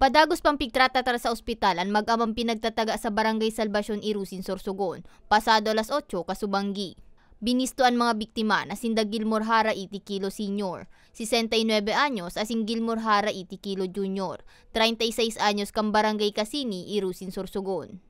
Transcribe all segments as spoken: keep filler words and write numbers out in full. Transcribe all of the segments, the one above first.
Padagos pang pigtratatar sa ospital an mag-amang pinagtataga sa Barangay Salvacion, Irusin, Sorsogon, pasado alas otso kasubanggi. Binisto an mga biktima na sinda Gilmore Hara Itikilo Senior, sesenta y nuebe anyos, asin Gilmore Hara Itikilo Junior, treinta y seis anyos, kan Barangay Casini, Irusin, Sorsogon.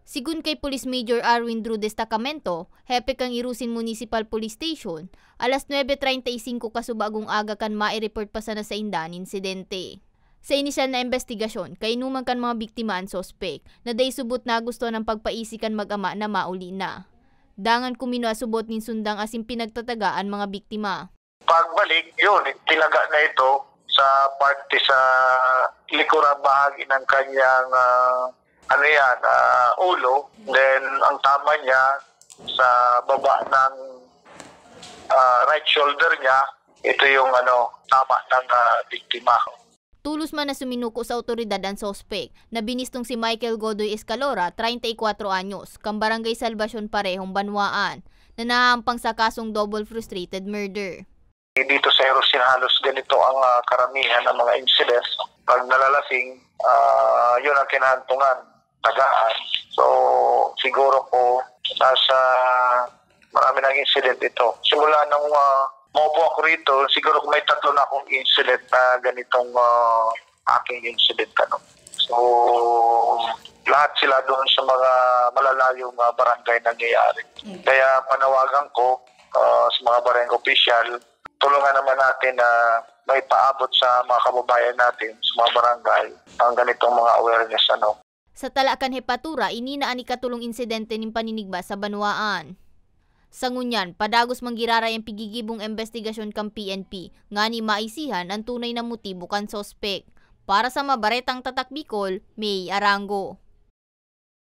Sigun kay Police Major Arwin Drew Destacamento, hepe kan Irusin Municipal Police Station, alas nuebe treinta y cinco kasubagong aga kan mai-report pa sana sainda an insidente. Sa inisyal na imbestigasyon, kainuman kan mga biktima an suspek, na dai subot nagustuhan an pagpaisi kan mag-ama na mauli na. Dangan kuminua subot nin sundang asin pinagtataga an mga biktima. Pagbalik, yun, tinaga na ito sa parte sa likurang bahagi ng kanyang, ah, ano yan, ah, ulo. Then, ang tama niya sa baba ng, ah, right shoulder niya, ito yung, ano, tama ng, ah, biktima. Tolos man na suminuko sa awtoridad an suspek, na binistong si Michael Godoy Escalora, treinta y cuatro anyos, kan Barangay Salvacion, parehong banwaan, na nahahampang sa kasong double frustrated murder. Dito sa Irusin, halos ganito ang, ah, karamihan ng mga incidents. Pag nalalasing, ah, yun ang kinahantungan, tagaan. So, siguro po, nasa marami ng incident ito. Simula nung, ah, maupo ako rito, siguro may tatlo na akong incident na ganitong, ah, aking incident, ano. So, lahat sila doon sa mga malalayong, ah, barangay nangyayari. Mm. Kaya panawagan ko, ah, sa mga barangay official, tulungan naman natin na maipaabot sa mga kababayan natin, sa mga barangay, ang ganitong mga awareness, ano. Sa tala kan hepatura, ini na an ikatolong insidente nin paninigba sa banwaan. Sa ngunyan, padagos man giraray an pigigibong imbestigasyon kan P N P, ngani maisihan an tunay na motibo kan suspek. Para sa Mabaretang Tatak Bicol, May Arango.